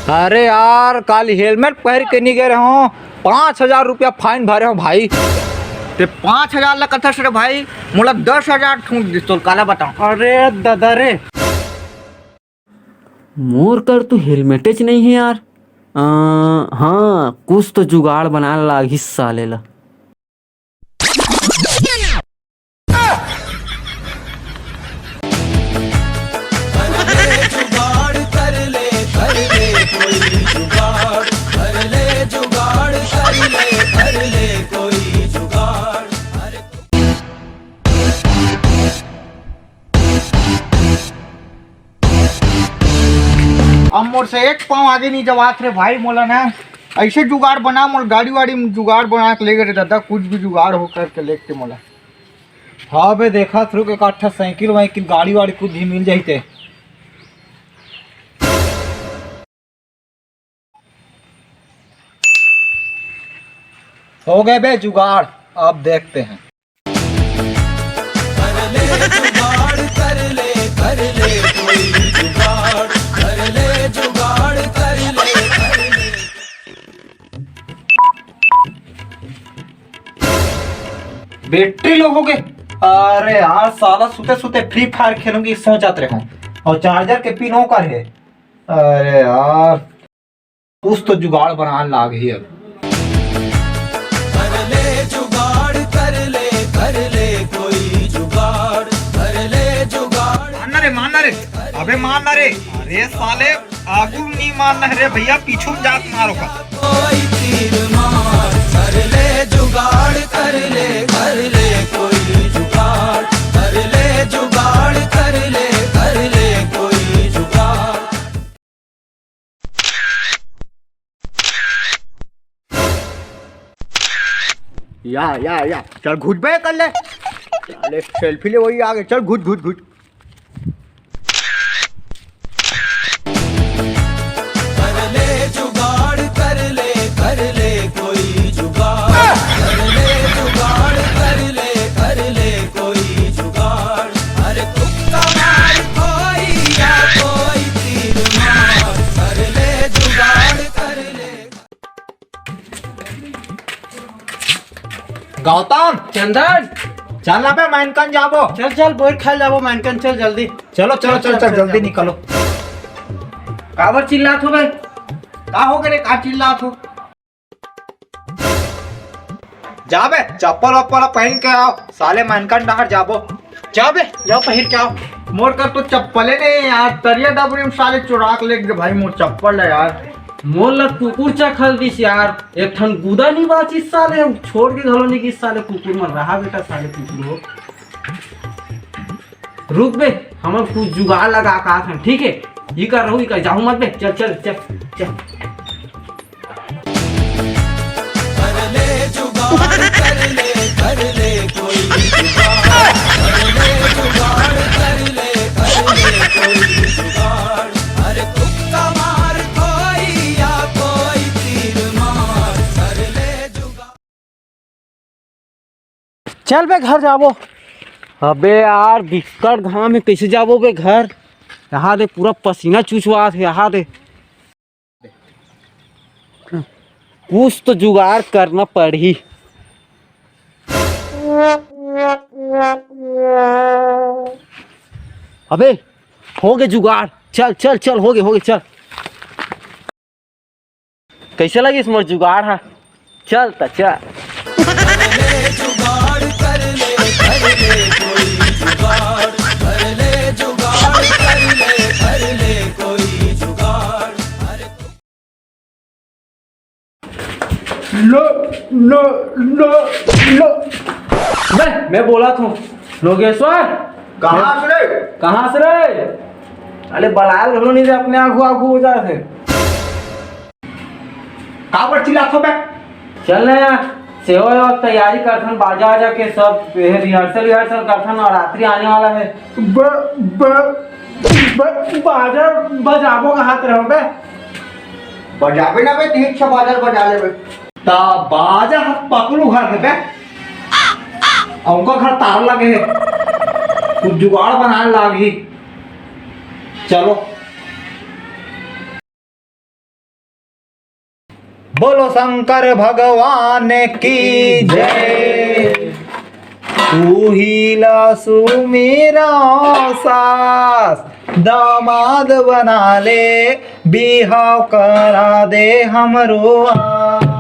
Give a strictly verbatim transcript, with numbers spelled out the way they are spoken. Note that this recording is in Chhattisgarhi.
अरे यार, काली हेलमेट पहिर के नइ गे रहेंव, पाँच हजार रुपया फाइन भरे हंव भाई। ते पाँच हजार ला कथस रे भाई, मोला दस हजार ठूंक दिस, तोला काला बतांव। अरे ददा रे। मोर कर तो हेलमेटेच नइ हे यार। अ, हाँ, कुछ तो जुगाड़ बनाए लागही साले ला। अब मोर से एक पाँव आगे नइ जवात रे भाई, मोला ना अइसे जुगाड़ बना, मोर गाड़ी वाड़ी में जुगाड़ बना के लेगे रे दादा, कुछ भी जुगाड़ हो करके लेके मोला। हाँ बे, देखत रुक, एक आध ठा साइकिल वाइकिल, गाड़ी वाड़ी कुछ भी मिल जाही ते। हो गए बे जुगाड़, अब देखते हैं। बैटरी लो हो गए। अरे यार, साला सुते सुते फ्री फायर खेलूंगी सोचत रहे हूँ, और चार्जर के पिन ओकर हे। अरे यार, कुछ तो जुगाड़ बनान लागही अब। मारना रे, मारना रे, अबे मारना रे। अरे साले, आगू नइ मारना हे रे भइया, पीछू में जाके मारो का। या, या, या, चल घुट बे कर ले। अरे सेल्फी ले, वही आगे, चल घुट, घुट, घुट। गौतम, चंदन, चल ना बे, माइनकन जाबो। चल, चल, बोर खाए जाबो, माइनकन, चल जल्दी। चलो, चलो, चल, चल, चल, चल, जल्दी चल। निकलो। काबर चिल्लात हो बे? का हो गे रे, का चिल्लात हो? जा बे, चप्पल वप्पल पहिर के आव, साले माइनकन डहर जाबो। जा बे, जाओ पहिर के आव। मोर कर तो चप्पले नइ हे यार, तरिया डबरी में साले चुरा के लेगे भाई मोर चप्पल ला यार। मोर ला कुकुर चखल दिस यार, एक ठन गुदा नइ बाचिस साले, छोड़ के घलो नइ गिस साले कुकुर मन। रहा बेटा साले कुकुर हो। रुक बे, हमन कुछ जुगाड़ लगा का आथन, ठीक हे? इकर रहू, इकर जाहू मत बे, चल, चल, चल, चल। चल बे, घर जाबो। अबे यार, बिक्कट घाम हे, कइसे जाबो बे घर? यहाँ दे, पूरा पसीना चुचवात हे, यहाँ दे। कुछ तो जुगाड़ करना पड़ही। अबे, हो गे जुगाड़। चल, चल, चल, हो गे, हो गे, चल। कइसे लगिस मोर जुगाड़ हा? चल त चल। लो, लो, लो, लो। मैं, मैं बोलत हूँ, लोगेश्वर। कहाँ से रे? कहाँ से रे? अरे, बलायल घलो नहीं रे, अपने आगू आगू हो जात हे। काबर चिल्लात हो बे? चल ना यार, सेवा वेवा के तैयारी करथन, बाजा वाजा के सब, ये rehearsal, rehearsal करथन, नवरात्रि आने वाला हे। ब-, ब-, ब-, बाजा बजाबो कहात रहो बे? बजाबे ना बे, ठीक से बाजा बजा लेबे। ता बाजा ह पकलू घर हे बे। अउ उनका घर तार लगे हे। कुछ जुगाड़ बनाए लागही। चलो। बोलो शंकर भगवान की जय। उही ला सुमिरंव सास, दामाद बना ले, बिहाव करा दे हमरो आस।